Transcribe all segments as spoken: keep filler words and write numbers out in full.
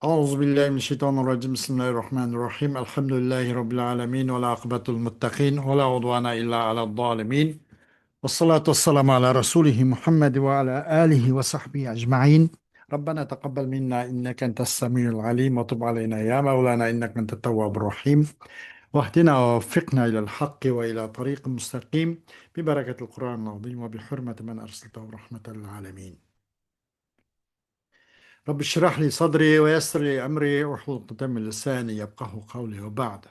أعوذ بالله من الشيطان الرجيم. بسم الله الرحمن الرحيم. الحمد لله رب العالمين، والعاقبة للمتقين، ولا عدوان إلا على الظالمين. والصلاة والسلام على رسوله محمد وعلى آله وصحبه أجمعين. ربنا تقبل منا إنك أنت السميع العليم، وتب علينا يا مولانا إنك أنت التواب الرحيم. واهدنا ووفقنا إلى الحق وإلى طريق مستقيم ببركة القرآن العظيم وبحرمة من أرسلته رحمة للعالمين. رب اشرح لي صدري ويسر لي أمري واحلل عقدة من لساني يفقهوا قولي وبعد.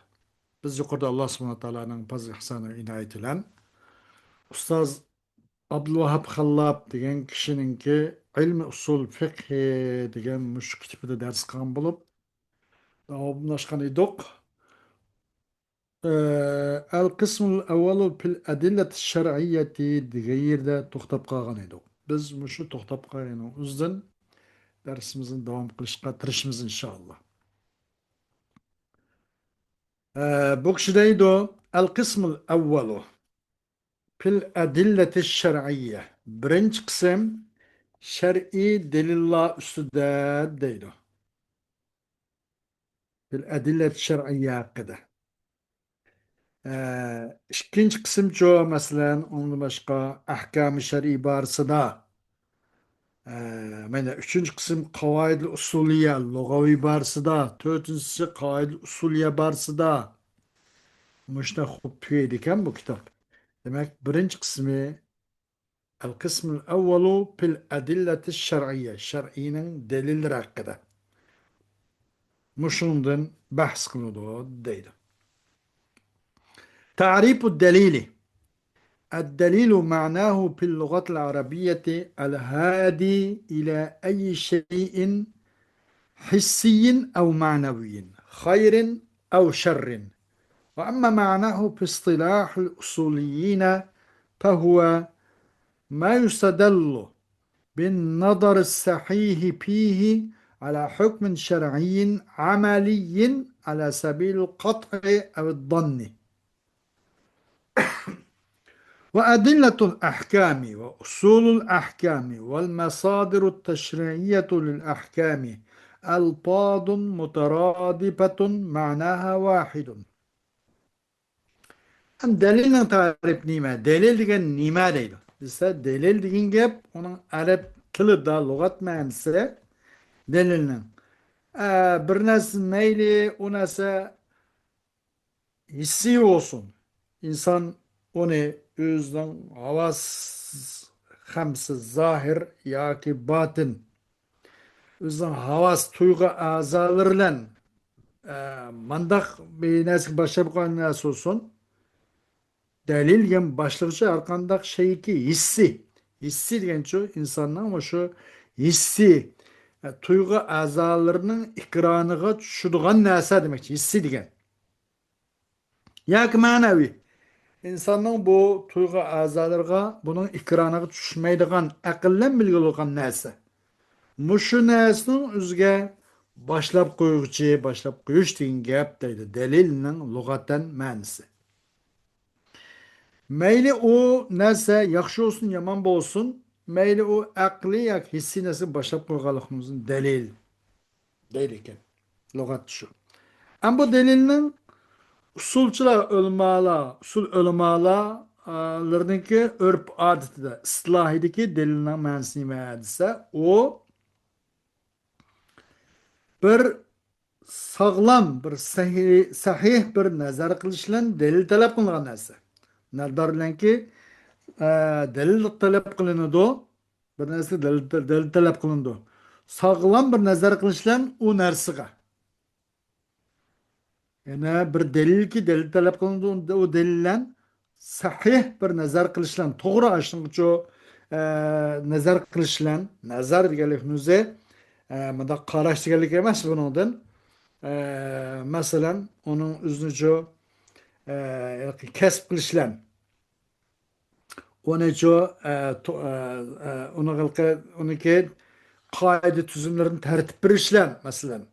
بىز يۇقىرىدا ئاللا سۇبھانەھۇ ۋە تائالانىڭ پەزلى ئىھسانى ئىنايىتى بىلەن ئۇستاز ئابدۇلۋاھاب خاللاپ دېگەن كىشىنىڭكى ئىلمى ئۇسۇل فىقھى دېگەن مۇشۇ كىتابىدا دەرس قىلغان بولۇپ، داۋاملاشقان ئىدۇق. ئە، القسم الأول في الأدلة الشرعية دېگەن يەردە توختاپ قالغان ئىدۇق. بىز مۇشۇ توختاپ قالغىنىڭ ئۆزىدىن دەرسىمىزنى داۋام قىلىشقا تىرىشىمىز، ئىنشائاللا. ئە، بۇ كىشى دەيدۇ، القسم الأول في الأدلة الشرعية. بىرىنچى قىسىم شەرئىي دەلىللار ئۈستىدە دەيدۇ. في الأدلة الشرعية ھەققىدە. ئە، ئىككىنچى قىسىمچۇ، مەسىلەن، ئۇنىڭدىن باشقا ئەھكامى شەرئىي بارىسىدا، ئە، مانا ئۈچىنچى قىسىم قاۋائىدۇل ئۇسۇلىيە لۇغەۋى بارىسىدا، تۆتىنچىسى قاۋائىدۇل ئۇسۇلىيە بارىسىدا. مۇشۇنداق خۇپ تۈگەيدىكەن بۇ كىتاب. دېمەك، بىرىنچى قىسمى القسم الأول في الأدلة الشرعية، شەرئىينىڭ دەلىللىرى ھەققىدە. مۇشۇنىڭدىن بەھس قىلىنىدۇ دەيدۇ. تعريف الدليل. الدليل معناه في اللغة العربية الهادي إلى أي شيء حسي أو معنوي، خير أو شر. وأما معناه في اصطلاح الأصوليين فهو ما يستدل بالنظر الصحيح فيه على حكم شرعي عملي على سبيل القطع أو الظن. وأدلة الأحكام وأصول الأحكام والمصادر التشريعية للأحكام ألفاظ مترادفة معناها واحد. ھەم دەلىلنىڭ تەرىپى نېمە؟ دەلىل دېگەن نېمە دەيدۇ. دېسە، دەلىل دېگەن گەپ، ئۇنىڭ ئەرەب تىلىدا لۇغەت مەنىسى دەلىلنىڭ، ئە، بىر نەرسە مەيلى، ئۇ نەرسە ھېسسىي بولسۇن. ئىنسان ئۇنى ئۆزىنىڭ ھاۋاس خەمسە، زاھىر ياكى باتىن، ئۆزىنىڭ ھاۋاس تۇيغۇ ئەزالىرى بىلەن، ئە، مانداق بىر نەرسىگە باشلاپ قويغان نەرسە بولسۇن. دەلىل دېگەن باشلىغۇچە ھەر قانداق شەيكى ھېسسىي. ھېسسىي دېگەنچۇ، ئىنساننىڭ مۇشۇ ھېسسىي، ئە، تۇيغۇ ئەزالىرىنىڭ ئېكرانىغا چۈشىدىغان نەرسە دېمەكچى، ھېسسىي دېگەن. ياكى مەنەۋى. ئىنساننىڭ بۇ تۇيغۇ ئەزالىرىغا بۇنىڭ ئېكرانىغا چۈشمەيدىغان، ئەقىل بىلەن بىلگىلى بولغان نەرسە. مۇشۇ نەرسىنىڭ ئۆزىگە باشلاپ قويغۇچى، باشلاپ قويۇش دېگەن گەپ دەيدۇ. دەلىلنىڭ لۇغەتەن مەنىسى. مەيلى ئۇ نەرسە ياخشى بولسۇن، يامان بولسۇن، مەيلى ئۇ ئەقلىي ياكى ھېسسىي نەرسە باشلاپ قويغانلىقىمىزدىن دەلىل دەيدىكەن. لۇغەت شۇ. ئەمما بۇ دەلىلنىڭ ئۇسۇلچىلار، ئۆلىمالار، ئۇسۇل ئۆلىمالارنىڭكى ئۆرپ ئادىتىدە، ئىستىلاھىدىكى دەلىلنىڭ مەنىسى نېمە دېسە، ئۇ بىر ساغلام، بىر سەھىي-، سەھىھ بىر نەزەر قىلىش بىلەن دەلىل تەلەپ قىلىنغان نەرسە. نەزەر بىلەنكى، ئە، دەلىل تەلەپ قىلىنىدۇ. بىر نەرسە دەلىل، دەلىل تەلەپ قىلىنىدۇ. ساغلام بىر نەزەر قىلىش بىلەن ئۇ نەرسىگە. يەنە بىر دەلىلكى دەلىل تەلەپ قىلىنىدۇ. ئۇ دەلىل بىلەن سەھىھ بىر نەزەر قىلىش بىلەن، توغرا ئاشۇنىڭغىچۇ، ئە، نەزەر قىلىش بىلەن، نەزەر دېگەنلىكنىڭ ئۆزى، ئە، مۇنداق قاراش دېگەنلىك ئەمەس بۇنىڭدىن. ئە، مەسىلەن، ئۇنىڭ ئۆزىنىچۇ، ئە، كەسىپ قىلىش بىلەن، ئۇنىچۇ، ئە، تو-، ئە، ئە، ئۇنىڭ ھېلىقى، ئۇنىڭكى قائىدە تۈزۈملىرىنى تەرتىپ بېرىش بىلەن، مەسىلەن،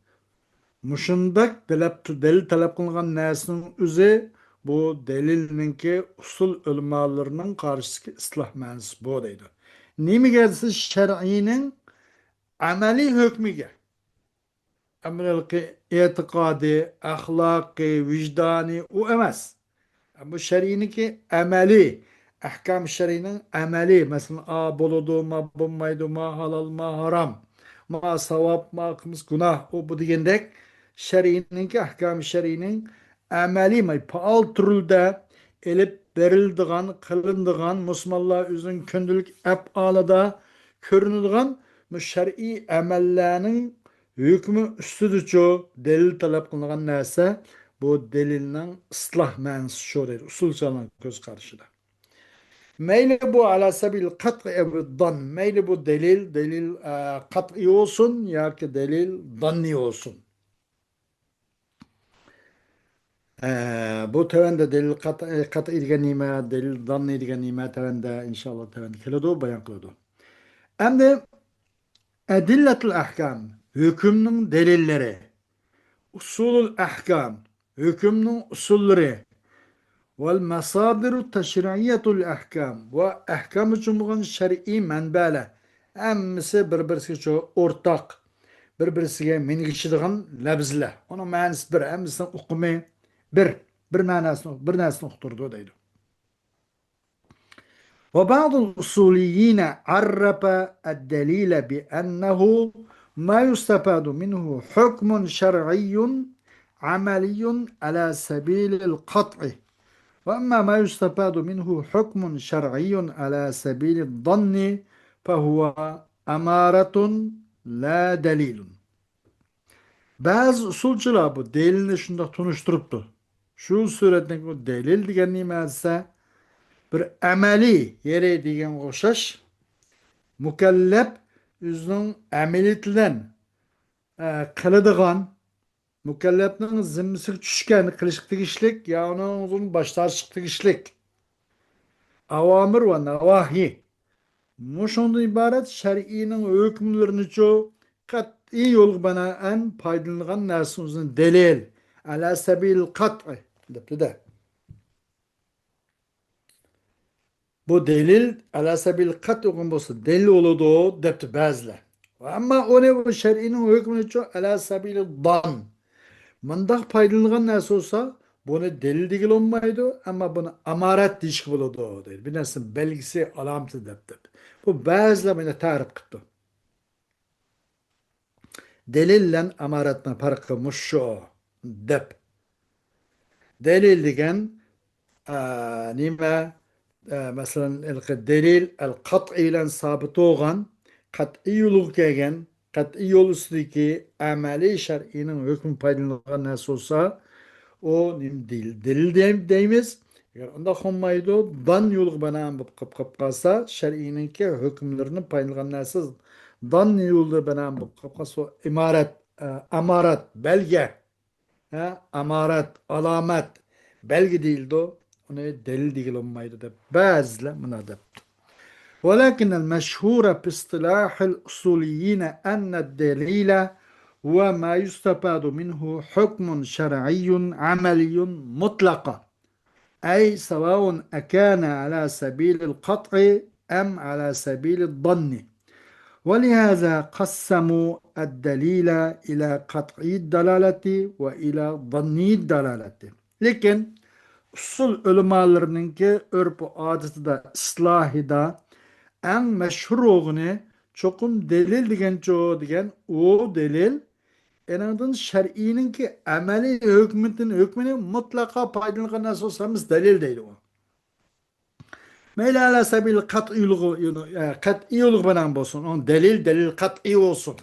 مۇشۇنداق دەلەپ-، دەلىل تەلەپ قىلىنغان نەرسىنىڭ ئۆزى بۇ دەلىلنىڭكى ئۇسۇل ئۆلىمالىرىنىڭ قارىشىسىدىكى ئىستىلاھ مەنىسى بۇ دەيدۇ. نېمىگە دېسە، شەرئىينىڭ ئەمەلىي ھۆكمىگە. ئەمەلىي ئېتىقادى، ئەخلاقى، ۋىجدانى ئۇ ئەمەس. بۇ شەرئىينىڭكى ئەمەلىي. ئەھكام شەرئىنىڭ ئەمەلىي. مەسىلەن، ئا بولىدۇ، ما بولمايدۇ، ما ھالال، ما ھارام، ما ساۋاب، ما قىلمىس، گۇناھ، ئۇ بۇ دېگەندەك شەرئىنىڭكى، ئەھكام شەرئىنىڭ ئەمەلىي، ما پائال تۈردە ئېلىپ بېرىلىدىغان، قىلىنىدىغان، مۇسۇلمانلار ئۆزىنىڭ كۈندىلىك ئەپئالىدا كۆرۈنىدىغان بۇ شەرئىي ئەمەللەرنىڭ ھۆكمى ئۈستىدىچۇ دەلىل تەلەپ قىلىنغان نەرسە، بۇ دەلىلنىڭ ئىستىلاھ مەنىسى شۇ دەيدۇ، ئۇسۇلچىلارنىڭ كۆز قارىشىدا. مەيلى بۇ ئەلا سەبىل قەتئى ئەۋ دان، مەيلى بۇ دەلىل، دەلىل، ئە، قەتئىي بولسۇن ياكى دەلىل داننىي بولسۇن. ئە، بۇ تۆۋەندە دەلىل قەتئىي، قەتئىي دېگەن نېمە، دەلىل داننىي دېگەن نېمە، تۆۋەندە ئىنشائاللا تۆۋەندە كېلىدۇ، بايان قىلىدۇ. ئەمدى ئەدىللەتۇل ئەھكام، ھۆكۈمنىڭ دەلىللىرى، ئۇسۇلۇل ئەھكام، ھۆكۈمنىڭ ئۇسۇللىرى، ۋەل مەسادىرۇ تەشرىئىيەتۇل ئەھكام، ۋە ئەھكام ئۈچۈن بولغان شەرئىي مەنبەلەر، ھەممىسى بىر-بىرسىگە ئورتاق، بىر-بىرسىگە مىنگىشىدىغان لەپزلەر. ئۇنىڭ مەنىسى بىر، ھەممىسىنىڭ ئۇقۇمى بىر، بىر مەناسىنى، بىر نەرسىنى ئۇقتۇرىدۇ دەيدۇ. وبعض الأصوليين عرف الدليل بأنه ما يستفاد منه حكم شرعي عملي على سبيل القطع، وأما ما يستفاد منه حكم شرعي على سبيل الظن فهو أمارة لا دليل. بەزى ئۇسۇلچىلار بۇ دەلىلنى شۇنداق تونۇشتۇرۇپتۇ. شۇ سۈرەتنىڭ بۇ دەلىل دېگەن نېمە دېسە، بىر ئەمەلىي يېرى دېگەنگە ئوخشاش، مۇكەللەپ ئۆزىنىڭ ئەمەلىيىتى بىلەن، ئە، قىلىدىغان، مۇكەللەپنىڭ زىممىسىگە چۈشكەن، قىلىشقا تېگىشلىك يا ئۇنىڭدىن باش تارتىشقا تېگىشلىك ئاۋامىر ۋە ناۋاھى، مۇشۇندىن ئىبارەت شەرئىينىڭ ھۆكۈملىرىنىچۇ قەتئىي يولغا بىنائەن پايدىلىنىدىغان نەرسىنى ئۆزىنى دەلىل، ئەلا سەبىل قەتئى دەپتۇ-دە. بۇ دەلىل ئەلا سەبىل قەتئى بولغان بولسا دەلىل بولىدۇ دەپتۇ بەزىلەر. ۋە ئەمما ئۇنى بۇ شەرئىنىڭ ھۆكمىچۇ ئەلا سەبىل دان. مۇنداق پايدىلىنىدىغان نەرسە بولسا، بۇنى دەلىل دېگىلى بولمايدۇ، ئەمما بۇنى ئامارەت دېيىشكە بولىدۇ دەيدۇ. بىر نەرسىنىڭ بەلگىسى، ئالامىتى دەپ، دەپ. بۇ بەزىلەر مۇنى تەرىپ قىپتۇ. دەلىل بىلەن ئامارەتنىڭ پەرقى مۇشۇ دەپ. دەلىل دېگەن، ئە، نېمە؟ ئە، مەسىلەن، ھېلىقى دەلىل ئەل قەتئىي بىلەن سابىت بولغان، قەتئىي يولغا كەلگەن، قەتئىي يول ئۈستىدىكى ئەمەلىي شەرئىينىڭ ھۆكمى پايدىلىنىدىغان نەرسە بولسا، ئۇ نېمە دەيل-، دەلىل دەي-، دەيمىز. ئەگەر ئۇنداق بولمايدۇ، دان يولغا بىنائەن بولۇپ قاپ، قاپ قالسا، شەرئىينىڭكى ھۆكۈملىرىنى پايدىلىنىدىغان نەرسە دان يولىدا بىنائەن بولۇپ قاپ قالسا، ئۇ ئىمارەت، ئە، ئامارەت، بەلگە، ھە، ئامارەت، ئالامەت، بەلگە دېيىلىدۇ. ئۇنى دەلىل دېگىلى بولمايدۇ دەپ بەزىلەر مۇنداق دەپتۇ. ولكن المشهور في اصطلاح الأصوليين أن الدليل هو ما يستفاد منه حكم شرعي عملي مطلقا، أي سواء أكان على سبيل القطع أم على سبيل الظن. ولهذا قسموا الدليل إلى قطعي الدلالة وإلى ظني الدلالة. لېكىن ئۇسسۇل ئۆلىمالىرىنىڭكى ئۆرپ-ئادىتىدە، ئىستىلاھىدا ئەڭ مەشھۇر بولغىنى چوقۇم دەلىل دېگەنچۇ دېگەن، ئۇ دەلىل ئېنىڭدىن شەرئىينىڭكى ئەمەلىي ھۆكمىتىن-، ھۆكمىنى مۇتلەقا پايدىلانغان نەرسە بولسا ھەممىسى دەلىل دەيدۇ ئۇ. مەيلى ئەلا سەبىل قەتئىي يولغا، يولى، ئە، قەتئىي يولغا بىنائەن بولسۇن. ئۇنىڭ دەلىل، دەلىل قەتئىي بولسۇن.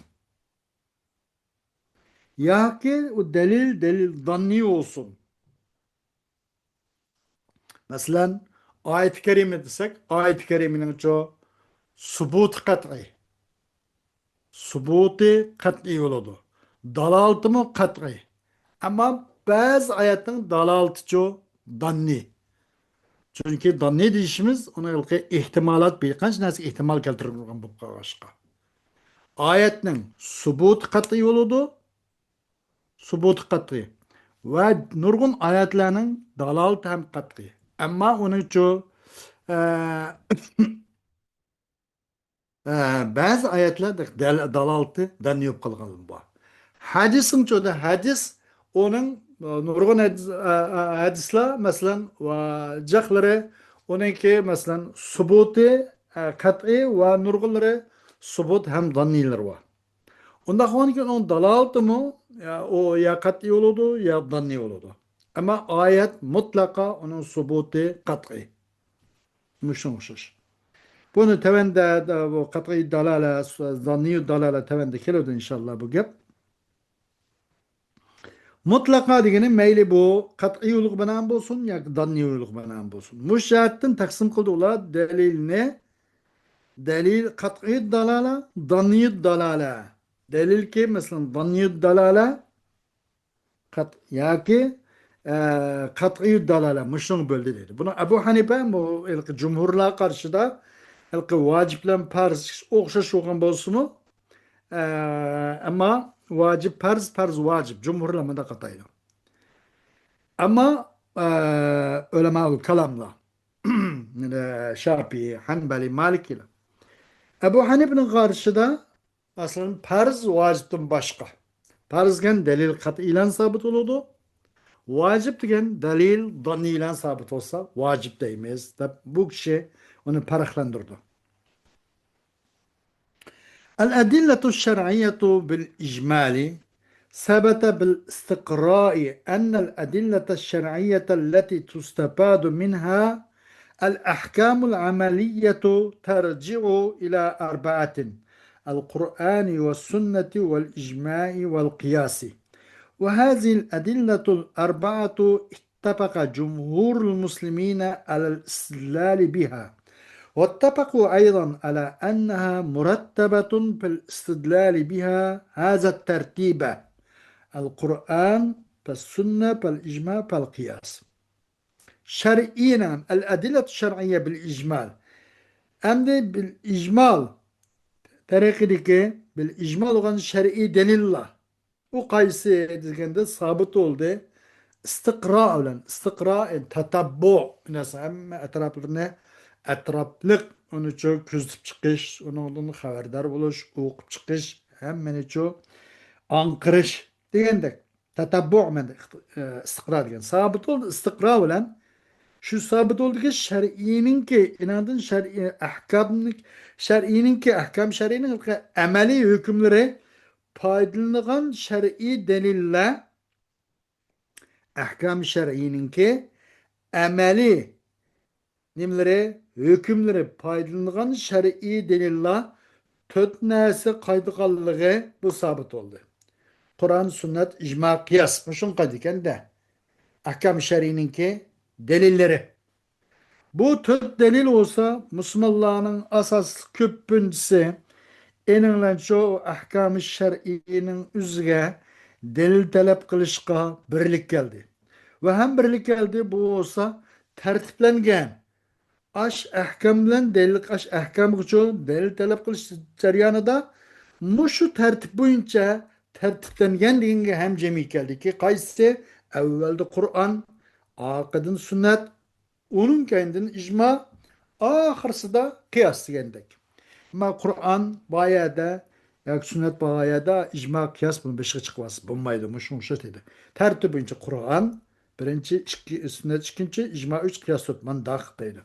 ياكى ئۇ دەلىل، دەلىل داننىي بولسۇن. مەسىلەن، ئايەت كەرىمە دېسەك، ئايەت كەرىمىنىڭچۇ سۇبۇتى قەتئىي. سۇبۇتى قەتئىي بولىدۇ. دالالىتىمۇ قەتئىي. ئەمما بەزى ئايەتنىڭ دالالىتىچۇ داننىي. چۈنكى داننىي دېيىشىمىز ئۇنىڭ ھېلىقى ئېھتىمالات، بىر قانچە نەرسە ئېھتىمال كەلتۈرۈلگەن بولۇپ قالغاچقا. ئايەتنىڭ سۇبۇتى قەتئىي بولىدۇ، سۇبۇتى قەتئىي. ۋە نۇرغۇن ئايەتلەرنىڭ دالالىتى ھەم قەتئىي. ئەمما ئۇنىڭچۇ، ئە، ئە، بەزى ئايەتلەردە دەل-، دالالىتى دەننى بولۇپ قالغان بار. ھەدىسنىڭچۇ دە، ھەدىس ئۇنىڭ، ئە، نۇرغۇن ھەدىس، ئە، ئە، ھەدىسلەر، مەسىلەن، ۋە جىقلىرى، ئۇنىڭكى، مەسىلەن، سۇبۇتى، ئە، قەتئىي ۋە نۇرغۇنلىرى سۇبۇت ھەم داننىيلىرى بار. ئۇنداق بولغاندىكىن ئۇنىڭ دالالىتىمۇ، يا، ئۇ يا قەتئىي بولىدۇ، يا داننىي بولىدۇ. ئەمما ئايەت مۇتلەقا ئۇنىڭ سۇبۇتى قەتئىي. مۇشۇنىڭغا ئوخشاش. بۇنى تۆۋەندە، بۇ قەتئىي دالالە، زاننىي دالالە تۆۋەندە كېلىدۇ ئىنشاللا بۇ گەپ. مۇتلەقا دېگىنى مەيلى بۇ قەتئىي يولغا بىنائەن بولسۇن ياكى داننىي يولغا بىنائەن بولسۇن. مۇشۇ جەھەتتىن تەقسىم قىلدى ئۇلار دەلىلنى. دەلىل قەتئىي دالالە، داننىي دالالە. دەلىلكى، مەسىلەن، داننىي دالالە، قەت-، ياكى، ئە، قەتئىي دالالە، مۇشۇنىڭغا بۆلدى دەيدۇ. بۇنى ئەبۇ ھەنىپە، بۇ ھېلىقى جۇمھۇرلار قارىشىدا ھېلىقى ۋاجىپ بىلەن پەرز ئوخشاش بولغان بولسىمۇ، ئە، ئەمما ۋاجىپ پەرز، پەرز ۋاجىپ، جۇمھۇرلار مۇنداق ئاتايدۇ. ئەمما، ئە، ئۆلەمائۇل كالاملار، شاپىئىي، ھەنبەلى، مالىكىيلار. ئەبۇ ھەنىپىنىڭ قارىشىدا ئەسلەن پەرز ۋاجىپتىن باشقا. پەرز دېگەن دەلىل قەتئىيلەن سابىت بولىدۇ. ۋاجىپ دېگەن دەلىل داننىيلەن سابىت بولسا ۋاجىپ دەيمىز، دەپ بۇ كىشى ئۇنى پەرقلەندۈرىدۇ. الأدلة الشرعية بالإجمال ثبت بالاستقراء أن الأدلة الشرعية التي تستفاد منها الأحكام العملية ترجع إلى أربعة: القرآن والسنة والإجماع والقياس. وهذه الأدلة الأربعة اتفق جمهور المسلمين على الاستدلال بها، واتفقوا أيضا على أنها مرتبة في الاستدلال بها هذا الترتيب: القرآن، فالسنة، فالإجماع، فالقياس. شەرئىينىڭ، الأدلة الشرعية بالإجمال. ئەمدى بىل ئىجمال تەرىقىدىكى، بىل ئىجمال بولغان شەرئىي دەلىللار. ئۇ قايسى دېگەندە، سابىت بولدى. ئىستىقرا بىلەن، ئىستىقرا، يەنى تەتەببۇ، نەرسە ھەممە ئەتراپلىرىنى، ئەتراپلىق ئۇنىچۇ كۆزىتىپ چىقىش، ئۇنىڭدىن خەۋەردار بولۇش، ئوقۇپ چىقىش، ھەممىنىچۇ ئاڭقىرىش دېگەندەك. تەتەببۇ مەن، ئىستىقرا دېگەن. سابىت بولدى ئىستىقرا بىلەن. شۇ سابىت بولدىكى شەرئىينىڭكى، ئىناندىن شەرئىي ئەھكامنىڭ، شەرئىينىڭكى، ئەھكام شەرئىينىڭ ئەمەلىي ھۆكۈملىرى پايدىلىنىدىغان شەرئىي دەلىللەر، ئەھكام شەرئىينىڭكى ئەمەلىي نېمىلىرى، ھۆكۈملىرى پايدىلىنىدىغان شەرئىي دەلىللار تۆت نەرسە قايتىدىغانلىقى بۇ سابىت بولدى. قۇرئان، سۈننەت، ئىجما، قىياس. مۇشۇنى قايتىدىكەن-دە. ئەھكام شەرئىينىڭكى دەلىللىرى. بۇ تۆت دەلىل بولسا، مۇسۇلمانلارنىڭ ئاساسلىق كۆپىنچىسى ئېنىڭلارچۇ ئەھكامى شەرئىينىڭ ئۆزىگە دەلىل تەلەپ قىلىشقا بىرلىك كەلدى. ۋە ھەم بىرلىك كەلدى، بۇ بولسا تەرتىپلەنگەن. ئاش ئەھكام بىلەن دەلىل، ئاش ئەھكامغىچۇ دەلىل تەلەپ قىلىش جەريانىدا مۇشۇ تەرتىپ بويىچە تەرتىپلەنگەن دېگەنگە ھەم جەمئىي كەلدىكى، قايسىسى؟ ئەۋۋەلدە قۇرئان، ئارقىدىن سۈننەت، ئۇنىڭ كەينىدىن ئىجما، ئاخىرسىدا قىياس دېگەندەك. ئەمما قۇرئان بار يەردە ياكى سۈننەت بار يەردە ئىجما، قىياس بۇنى بېشىغا چىقىۋالسا بولمايدۇ، مۇشۇ ئوخشاش دېدى. تەرتىپ بويىچە قۇرئان بىرىنچى، ئىككى، سۈننەت ئىككىنچى، ئىجما ئۈچ، قىياس تۆت، مانداق دەيدۇ.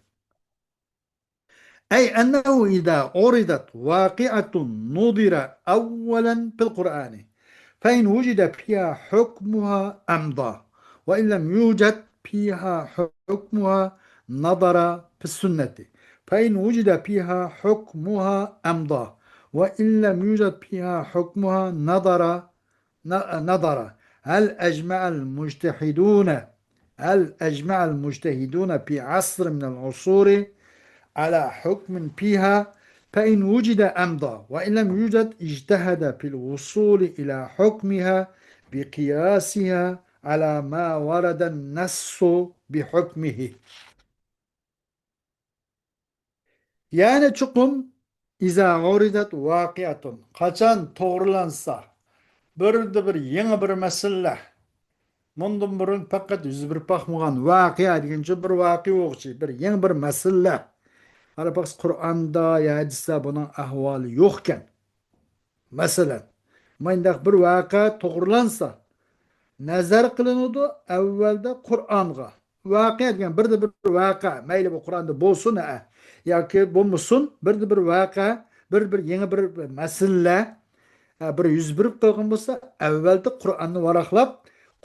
أي أنه إذا عرضت واقعة نظر أولا في القرآن، فإن وجد فيها حكمها أمضى، وإن لم يوجد فيها حكمها نظر في السنة، فإن وجد فيها حكمها أمضى، وإن لم يوجد فيها حكمها نظر نظر هل أجمع المجتهدون، هل أجمع المجتهدون في عصر من العصور على حكم فيها، فإن وجد أمضى، وإن لم يوجد اجتهد في الوصول إلى حكمها بقياسها على ما ورد النص بحكمه. يەنى چوقۇم، إذا عرضت واقعة، قاچان توغرىلانسا، بىردە بىر يېڭى بىر مەسىلە، مۇندىن بۇرۇن پەقەت يۈز بېرىپ باقمىغان ۋەقە دېگىنىچە بىر ۋەقە بولغۇچى، بىر يېڭى بىر مەسىلە، قاراپ باقسا، قۇرئاندا يا ھەدىستە بۇنىڭ ئەھۋالى يوقكەن. مەسىلەن، مۇنداق بىر ۋەقە توغرىلانسا، نەزەر قىلىنىدۇ ئەۋۋەلدە قۇرئانغا. ۋەقە دېگەن بىردە بىر ۋەقە، مەيلى بۇ قۇرئاندا بولسۇن، ھە، ياكى بولمىسۇن، بىردە بىر ۋەقە، بىر، بىر يېڭى بىر مەسىلە، ھە، بىر يۈز بېرىپ قالغان بولسا، ئەۋۋەلدە قۇرئاننى ۋاراقلاپ،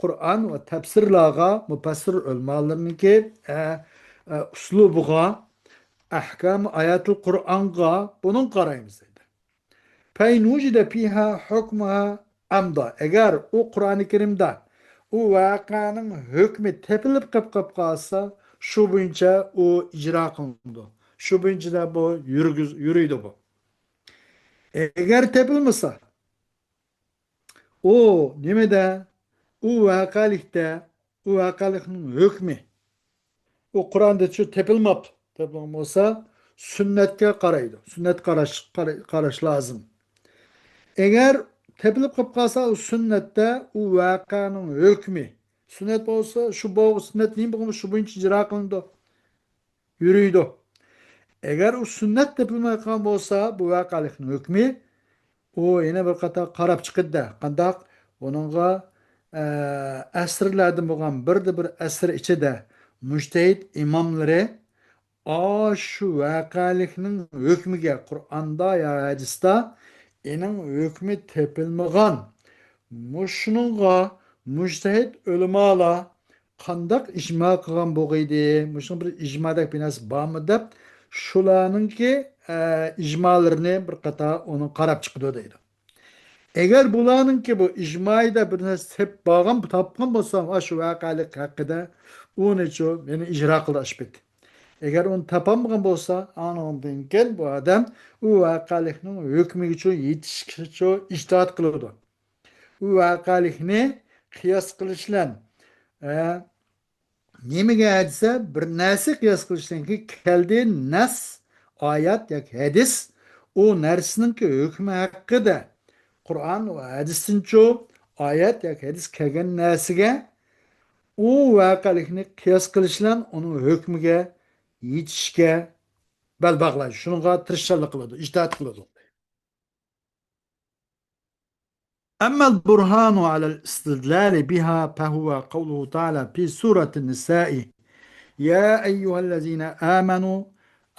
قۇرئان ۋە تەپسىرلارغا، مۇپەسسىر ئۆلىمالىرىنىڭكى، ھە، ھە، ئۇسلۇبىغا، ئەھكام ئاياتىل قۇرئانغا بۇنىڭ قارايمىز دەيدۇ. فإن وجد فيها حكمها أمضى. ئەگەر ئۇ قۇرئانى كەرىمدە ئۇ ۋەقەنىڭ ھۆكمى تېپىلىپ قېلىپ، قېلىپ قالسا، شۇ بويىچە ئۇ ئىجرا قىلىنىدۇ. شۇ بويىچە بۇ يۈرگۈز-، يۈرىدۇ بۇ. ئەگەر تېپىلمىسا، ئۇ نېمىدە؟ ئۇ ۋەقەلىكتە، ئۇ ۋەقەلىكنىڭ ھۆكمى. ئۇ قۇرئاندا شۇ تېپىلماپتۇ. تېپىلغان بولسا، سۈننەتكە قارايدۇ. سۈننەت قاراش، قارا-، قاراش لازىم. ئەگەر تېپىلىپ قېلىپ قالسا، ئۇ سۈننەتتە ئۇ ۋەقەنىڭ ھۆكمى. سۈننەت بولسا، شۇ بو-، سۈننەت نېمە بولغان، شۇ بويىچە ئىجرا قىلىنىدۇ. يۈرىدۇ. ئەگەر ئۇ سۈننەت تېپىلماي قالغان بولسا، بۇ ۋەقەلىكنىڭ ھۆكمى، ئۇ يەنە بىر قاتار قاراپ چىقىدۇ-دە. قانداق؟ ئۇنىڭغا، ئە، ئەسىرلەردىن بولغان بىردە بىر ئەسىر ئىچىدە مۇجتەھىد ئىماملىرى ئاشۇ ۋەقەلىكنىڭ ھۆكمىگە قۇرئاندا يا ھەدىستە ئېنىڭ ھۆكمى تېپىلمىغان، مۇشۇنىڭغا مۇجتەھىد ئۆلىمالار قانداق ئىجما قىلغان بولغىيدى؟ مۇشۇنىڭ بىر ئىجمادەك بىر نەرسە بارمۇ دەپ، شۇلارنىڭكى، ئە، ئىجمالىرىنى بىر قاتار ئۇنى قاراپ چىقىدۇ دەيدۇ. ئەگەر بۇلارنىڭكى بۇ ئىجمايدا بىر نەرسە تېپىپ بارغان، تاپقان بولسا، ئاشۇ ۋەقەلىك ھەققىدە ئۇنىچۇ مېنى ئىجرا قىلدى ئاشۇ پېتى. ئەگەر ئۇنى تاپالمىغان بولسا، ئانىڭدىن كېيىن بۇ ئادەم ئۇ ۋەقەلىكنىڭ ھۆكمىگىچۇ يېتىشكىچۇ ئىجتىھات قىلىدۇ. ئۇ ۋەقەلىكنى قىياس قىلىش بىلەن، ئە، نېمىگە دېسە، بىر نەرسە قىياس قىلىشتىن كېيىن كەلدى نەس، ئايەت ياكى ھەدىس، ئۇ نەرسىنىڭكى ھۆكمى ھەققىدە قۇرئان ۋە ھەدىستىنچۇ ئايەت ياكى ھەدىس كەلگەن نەرسىگە ئۇ ۋەقەلىكنى قىياس قىلىش بىلەن ئۇنىڭ ھۆكمىگە يېتىشكە بەل باغلايدۇ. شۇنىڭغا تىرىشچانلىق قىلىدۇ، ئىجتىھات قىلىدۇ. أما البرهان على الاستدلال بها فهو قوله تعالى في سورة النساء: يا أيها الذين آمنوا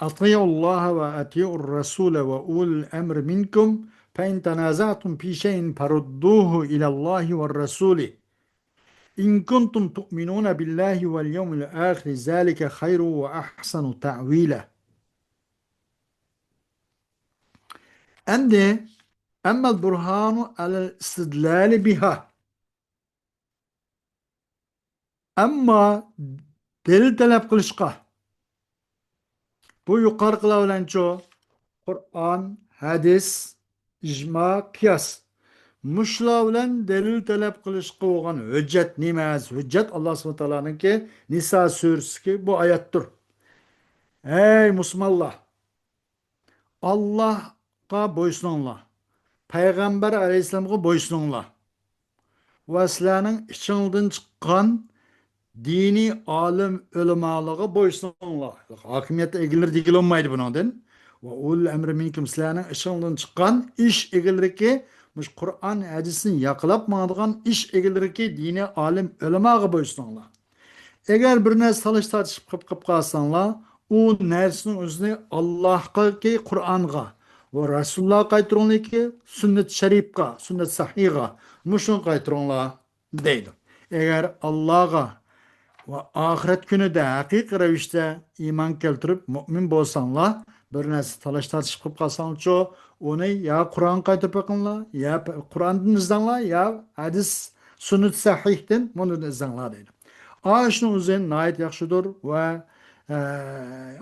أطيعوا الله وأطيعوا الرسول وأولي الأمر منكم فإن تنازعتم في شيء فردوه إلى الله والرسول إن كنتم تؤمنون بالله واليوم الآخر ذلك خير وأحسن تأويلا. ئەمدى، أما البرهان على الاستدلال بها. ئەمما دەلىل تەلەپ قىلىشقا، بۇ يۇقىرىقىلار بىلەنچۇ، قۇرئان، ھەدىس، ئىجما، قىياس. مۇشۇلار بىلەن دەلىل تەلەپ قىلىشقا بولغان ھۆججەت نېمە؟ ھۆججەت ئاللا سۇبھانەھۇ ۋە تائالانىڭكى نىسا سۈرىسىدىكى بۇ ئايەتتۇر. ھەي مۇسۇلمانلار! ئاللاھقا بويسۇنۇڭلار. پەيغەمبەر ئەلەيھىسسالامغا بويسۇنۇڭلار. ۋە سىلەرنىڭ ئىچىڭلاردىن چىققان دىنىي ئالىم ئۆلىمالارغا بويسۇنۇڭلار. ھاكىمىيەت ئىگىلىرى دېگىلى بولمايدۇ بۇنىڭدىن. ۋە ئۇلۇل ئەمرى مىنكۇم، سىلەرنىڭ ئىچىڭلاردىن چىققان ئىش ئىگىلىرىكى، مۇشۇ قۇرئان ھەدىسنى ياقلاپ ماڭىدىغان ئىش ئىگىلىرىكى دىنىي ئالىم ئۆلىماغا بويسۇنۇڭلار. ئەگەر بىر نەرسە تالىش تارتىشىپ قېلىپ، قېلىپ قالساڭلار، ئۇ نەرسىنىڭ ئۆزىنى ئاللاھقىكى قۇرئانغا ۋە رەسۇلۇللاھقا قايتۇرۇڭلاركى سۈننەت شەرىپقا، سۈننەت سەھىھقا، مۇشۇنى قايتۇرۇڭلار دەيدۇ. ئەگەر ئاللاغا ۋە ئاخىرەت كۈنىدە ھەقىقىي رەۋىشتە ئىمان كەلتۈرۈپ مۇئمىن بولساڭلار، بىر نەرسە تالاش تارتىشىپ قېلىپ قالساڭلارچۇ، ئۇنى يا قۇرئانغا قايتۇرۇپ بېقىڭلار، يا پ-، قۇرئاندىن ئىزدەڭلار، يا ھەدىس، سۈننەت سەھىھتىن مۇنى ئىزدەڭلار دەيدۇ. ئاشۇنىڭ ئۆزى ناھايىتى ياخشىدۇر ۋە، ئە،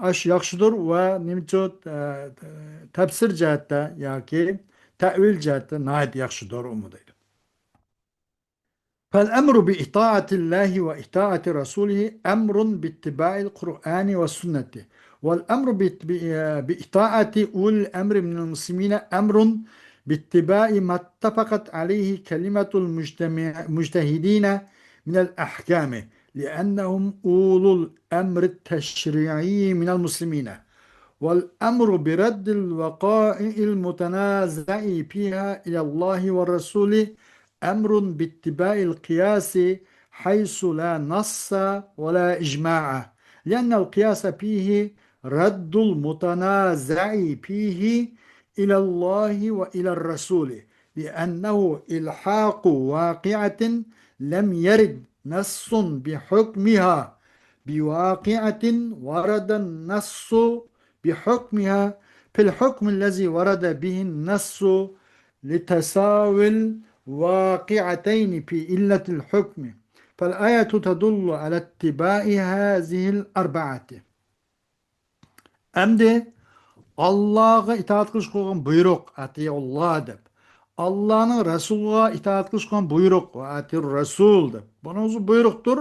ئاش ياخشىدۇر ۋە نېمىچۇ، ئە، تەپسىر جەھەتتە ياكى تەئۋىل جەھەتتە ناھايىتى ياخشىدۇر ئۇمۇ دەيدۇ. فالأمر بإطاعة الله وإطاعة رسوله أمر باتباع القرآن والسنة، والأمر بات-، ب-، بإطاعة أولي الأمر من المسلمين أمر باتباع ما اتفقت عليه كلمة المجتمع-، المجتهدين من الأحكام، لأنهم أولو الأمر التشريعي من المسلمين. والأمر برد الوقائع المتنازع فيها إلى الله والرسول أمر باتباع القياس حيث لا نص ولا إجماع، لأن القياس فيه رد المتنازع فيه إلى الله وإلى الرسول، لأنه إلحاق واقعة لم يرد نص بحكمها بواقعة ورد النص بحكمها في الحكم الذي ورد به النص لتساوي الواقعتين في علة الحكم، فالآية تدل على اتباع هذه الأربعة. ئەمدى ئاللاغا ئىتائەت قىلىش قىلغان بۇيرۇق، ئەتىئۇللا دەپ. ئاللانىڭ رەسۇلىغا ئىتائەت قىلىش قىلغان بۇيرۇق، ۋە ئەتىئۇر رەسۇل دەپ. بۇنىڭ ئۆزى بۇيرۇقتۇر.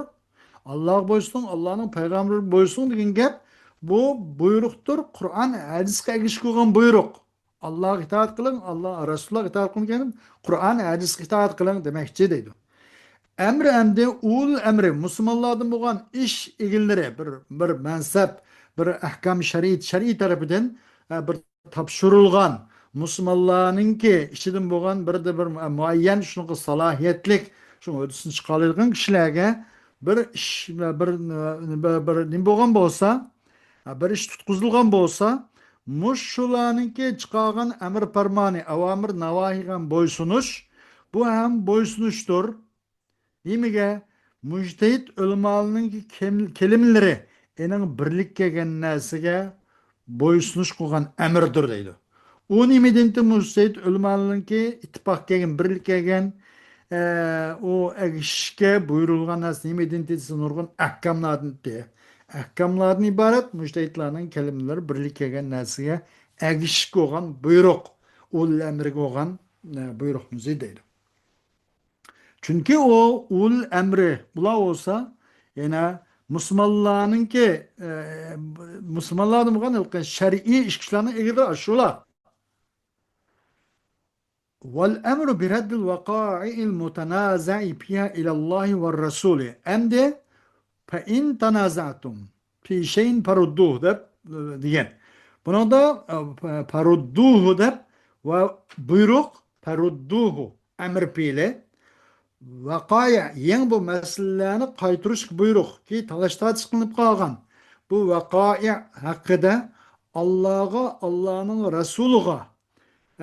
ئاللاغا بويسۇن، ئاللانىڭ پەيغەمبىرىگە بويسۇن دېگەن گەپ، بۇ بۇيرۇقتۇر. قۇرئان، ھەدىسكە ئەگىشىپ قىلغان بۇيرۇق. ئاللاغا ئىتائەت قىلىڭ، ئاللا، رەسۇللارغا ئىتائەت قىلىڭ دېگەن، قۇرئان، ھەدىسكە ئىتائەت قىلىڭ دېمەكچى دەيدۇ. ئەمرى ئەمدى ئۇلۇل ئەمرى، مۇسۇلمانلاردىن بولغان ئىش ئىگىلىرى، بىر، بىر مەنسەپ، بىر ئەھكام شەرئىي، شەرئىي تەرىپىدىن، ئە، بىر تاپشۇرۇلغان مۇسۇلمانلارنىڭكى ئىچىدىن بولغان بىردە بىر مۇئەييەن شۇنىڭغا سالاھىيەتلىك، شۇ ھۆددىسىنى چىقارالايدىغان كىشىلەرگە بىر ئىش، بىر، بىر، بىر نېمە بولغان بولسا، بىر ئىش تۇتقۇزۇلغان بولسا، مۇشۇلارنىڭكى چىقارغان ئەمر پەرمانى، ئاۋامىر ناۋاھىغا بويسۇنۇش، بۇ ھەم بويسۇنۇشتۇر. نېمىگە؟ مۇجتەھىد ئۆلىمالارنىڭكى كەم-، كەلىمىلىرى ئېنىڭ بىرلىككە كەلگەن نەرسىگە بويسۇنۇش قىلغان ئەمىردۇر دەيدۇ. ئۇ نېمىدىنتى؟ مۇجتەھىد ئۆلىمالارنىڭكى ئىتتىپاق كەلگەن، بىرلىككە كەلگەن، ئە، ئۇ ئەگىشىشكە بۇيرۇلغان نەرسە نېمىدىنتى دېسە، نۇرغۇن ئەھكاملاردىنتى. ئەھكاملاردىن ئىبارەت مۇجتەھىدلارنىڭ كەلىمىلىرى بىرلىككە كەلگەن نەرسىگە ئەگىشىشكە بولغان بۇيرۇق. ئۇلۇل ئەمرىگە بولغان، ئە، بۇيرۇقنى دەيدۇ. چۈنكى ئۇ ئۇلۇل ئەمرى، بۇلار بولسا يەنە مۇسۇلمانلارنىڭكى، ئە، مۇسۇلمانلاردىن بولغان ھېلىقى شەرئىي ئىش كۈچلەرنىڭ ئىگىلىرى ئاشۇلار. والأمر برد الوقائع المتنازع فيها إلى الله والرسول. ئەمدى فإن تنازعتم في شيء فردوه دەپ، ئە، دېگەن. بۇنىڭدا، ئە، فرودوه دەپ ۋە بۇيرۇق، فرودوه، ئەمر پېئىلى، ۋەقائىئ، يېڭى بۇ مەسىلىلەرنى قايتۇرۇشقا بۇيرۇق، كى تالاش تارتىش قىلىنىپ قالغان بۇ ۋەقائىئ ھەققىدە ئاللاغا، ئاللانىڭ رەسۇلىغا،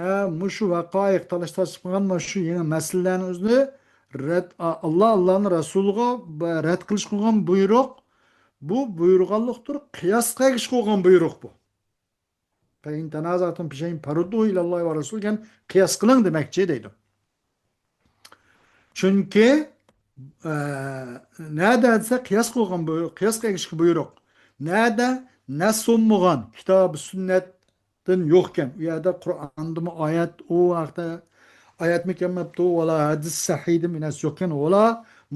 ھە، مۇشۇ ۋەقائىئ تالاش تارتىش قىلغان مانا شۇ يېڭى مەسىلىلەرنى ئۆزىنى رەت، ئاللا، ئاللانىڭ رەسۇلىغا رەت قىلىش قىلغان بۇيرۇق، بۇ بۇيرۇغانلىقتۇر، قىياسقا ئەگىشىپ قىلغان بۇيرۇق بۇ. فإن تنازعتم في شيء فردوه إلى الله والرسول دېگەن قىياس قىلىڭ دېمەكچى دەيدۇ. چۈنكى، ئە، نەدە دېسە قىياس قىلغان بۇ، قىياسقا ئەگىشىش بۇيرۇق. نەدە نەس بولمىغان، كىتاب، سۈننەتتىن يوقكەن. ئۇ يەردە قۇرئاندىمۇ ئايەت، ئۇ ھەقتە ئايەتمۇ كەلمەپتۇ، ۋالا ھەدىس سەھىھدىمۇ نەس يوقكەن، ۋالا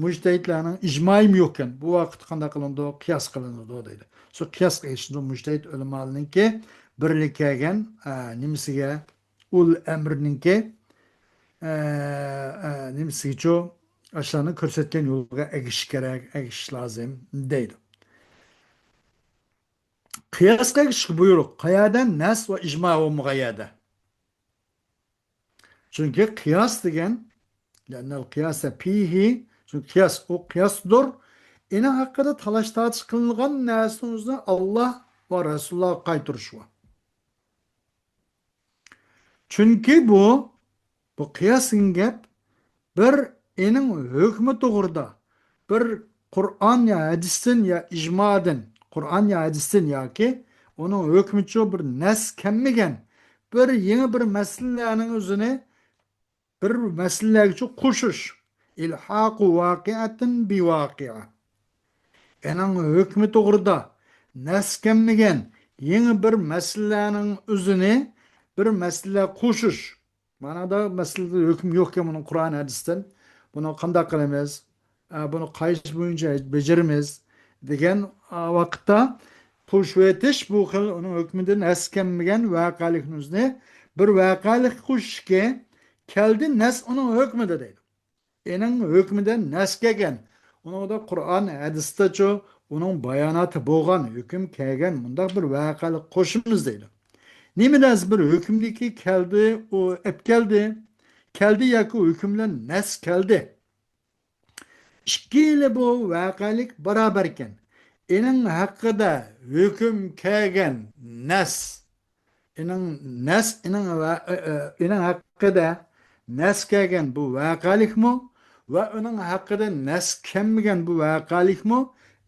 مۇجتەھىدلەرنىڭ ئىجمائىمۇ يوقكەن. بۇ ۋاقىتتا قانداق قىلىنىدۇ؟ قىياس قىلىنىدۇ دەيدۇ. شۇ قىياسقا ئېرىشىدۇ مۇجتەھىد ئۆلىمالارنىڭكى بىرلىككە كەلگەن، ئە، نېمىسىگە؟ ئۇلۇل ئەمرىنىڭكى، ئە، ئە، نېمىسىگىچۇ؟ ئاشۇلارنىڭ كۆرسەتكەن يولىغا ئەگىشىش كېرەك، ئەگىشىش لازىم دەيدۇ. قىياسقا ئەگىشىشكە بۇيرۇق. قەيەردە؟ نەس ۋە ئىجما بولمىغان يەردە. چۈنكى قىياس دېگەن، لأن القياس فيه، چۈنكى قىياس، ئۇ قىياسدۇر. ئېنىڭ ھەققىدە تالاش تارتىش قىلىنغان نەرسىنىڭ ئۆزىنى ئاللا ۋە رەسۇلۇللاغا قايتۇرۇش بۇ. چۈنكى بۇ، بۇ قىياس دېگەن گەپ بىر ئېنىڭ ھۆكمى توغرىدا، بىر قۇرئان يا ھەدىستىن يا ئىجمادىن، قۇرئان يا ھەدىستىن ياكى ئۇنىڭ ھۆكمىچۇ بىر نەس كەلمىگەن بىر يېڭى بىر مەسىلىلەرنىڭ ئۆزىنى بىر مەسىلىلەرگىچۇ قوشۇش. إلحاق واقعة بواقعة. ئېنىڭ ھۆكمى توغرىدا نەس كەلمىگەن يېڭى بىر مەسىلىلەرنىڭ ئۆزىنى بىر مەسىلىلەر قوشۇش. مانادا مەسىلىدە ھۆكۈم يوقكەن بۇنىڭ قۇرئان ھەدىستىن. بۇنى قانداق قىلىمىز؟ ئە، بۇنى قايسى بويىچە بېجىرىمىز؟ دېگەن، ئە، ۋاقىتتا قوشۇۋېتىش بۇ خىل ئۇنىڭ ھۆكمىدىن نەس كەلمىگەن ۋەقەلىكنى ئۆزىنى بىر ۋەقەلىككە قوشۇشكى كەلدى نەس ئۇنىڭ ھۆكمىدە دەيدۇ. ئېنىڭ ھۆكمىدە نەس كەلگەن. ئۇنىڭدا قۇرئان ھەدىستەچۇ ئۇنىڭ باياناتى بولغان، ھۆكۈم كەلگەن مۇنداق بىر ۋەقەلىك قوشىمىز دەيدۇ. نېمە نەرسە بىر ھۆكۈمدىكى كەلدى، ئۇ ئەپ كەلدى، كەلدى ياكى ھۆكۈم بىلەن نەس كەلدى. ئىككىلى بۇ ۋەقەلىك بارابەركەن. ئېنىڭ ھەققىدە ھۆكۈم كەلگەن نەس، ئېنىڭ نەس، ئېنىڭ ۋە-، ئە، ئە، ئېنىڭ ھەققىدە نەس كەلگەن بۇ ۋەقەلىكمۇ ۋە ئۇنىڭ ھەققىدە نەس كەلمىگەن بۇ ۋەقەلىكمۇ،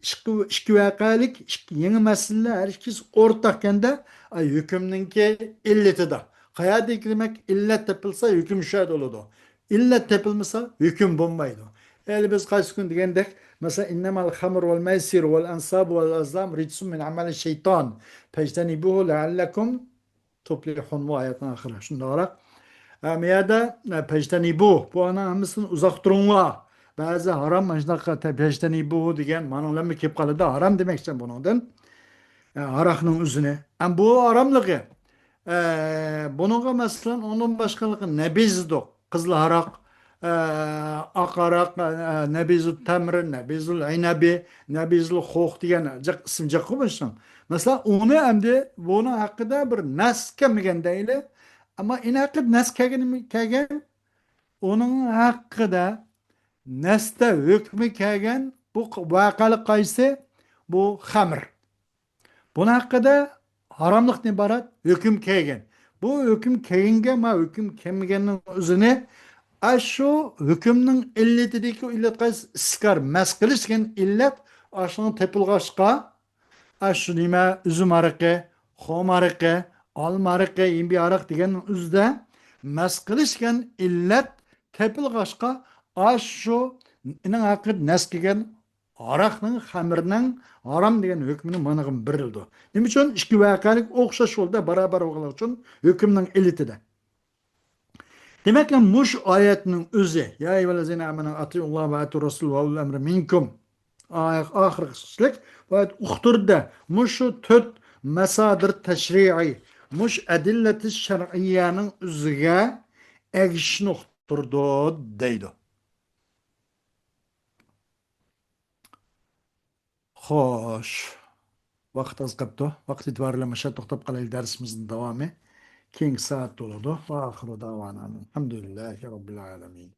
ئىككى، ئىككى ۋەقەلىك، ئىككى يېڭى مەسىلىلەر ھەر ئىككىسى ئورتاقكەندە، ئاي، ھۆكۈمنىڭكى ئىللىتىدا. قەيەردىكى دېمەك ئىللەت تېپىلسا، ھۆكۈم شۇ يەردە بولىدۇ. ئىللەت تېپىلمىسا، ھۆكۈم بولمايدۇ. ئەلى بىز قايسى كۈن دېگەندەك، مەسىلەن، إنما الخمر والميسر والأنصاب والأزلام رجس من عمل الشيطان فاجتنبوه لعلكم تفلحون بۇ ئايەتنىڭ ئاخىرى. شۇنداقراق. ئە، مۇ يەردە، ئە، فاجتنبوه، بۇ ئانا ھەممىسىدىن ئۇزاق تۇرۇڭلار. بەزى ھارام، مانا شۇنداق فاجتنبوه دېگەن مانا بىلەنمۇ كېلىپ قالىدۇ، ھارام دېمەكچى بۇنىڭدىن. ئە، ھاراقنىڭ ئۆزىنى. ئەم، بۇ ھاراملىقى. ئە، بۇنىڭغا مەسىلەن، ئۇنىڭدىن باشقىلىقى نەبىز دۇق، قىزىل ھاراق، ئە، ئاق ھاراق، ئە، نەبىزۇ تەمر، نەبىزۇل ئەينەبى، نەبىزۇل خوخ دېگەن جىق ئىسىم جىققۇ بۇنىڭ. مەسىلەن، ئۇنى ئەمدى بۇنىڭ ھەققىدە بىر نەس كەلمىگەن دەيلى. ئەمما ئىنى ھەققىدە نەس كەلگەن، كەلگەن، ئۇنىڭ ھەققىدە نەستە ھۆكمى كەلگەن بۇ ق-، ۋەقەلىك قايسى؟ بۇ خەمر. بۇنىڭ ھەققىدە ھاراملىقتىن ئىبارەت ھۆكۈم كەلگەن. بۇ ھۆكۈم كەلگەنگە ما ھۆكۈم كەلمىگەننىڭ ئۆزىنى ئاشۇ ھۆكۈمنىڭ ئىللىتىدىكى ئىللەت قايسى؟ ئىسكار، مەس قىلىش دېگەن ئىللەت ئاشۇنىڭ تېپىلغاچقا، ئاشۇ نېمە، ئۈزۈم ھارىقى، خۇم ھارىقى، ئالما ھارىقى، ھىمبى ھاراق دېگەننىڭ ئۆزىدە مەس قىلىش دېگەن ئىللەت تېپىلغاچقا، ئاشۇ ئىنىڭ ھەققىدە نەس كەلگەن ھاراقنىڭ، خەمرنىڭ ھارام دېگەن ھۆكمىنى مانىغا بېرىلىدۇ. نېمە ئۈچۈن؟ ئىككى ۋەقەلىك ئوخشاش ھالدا بارابەر بولغانلىقى ئۈچۈن ھۆكۈمنىڭ ئىللىتىدە. دېمەك، مۇشۇ ئايەتنىڭ ئۆزى، يا أيها الذين آمنوا أطيعوا الله وأطيعوا الرسول وأولي الأمر منكم. ئاخىرقى سۆزلۈك، بۇ ئايەت ئۇقتۇردا مۇشۇ تۆت ماسادىر تەشرىئىي، مۇشۇ ئەدىللەتى شەرئىيەنىڭ ئۆزىگە ئەگىشىشنى ئۇقتۇرىدۇ دەيدۇ. خوش. ۋاقىت ئاز قاپتۇ. ۋاقىت ئېتىبارى بىلەن مۇشۇ يەردە توختاپ قالايلى، دەرسىمىزنىڭ داۋامى كېيىنكى سائەتتە بولىدۇ. وآخر دعوانا أن الحمد لله رب العالمين.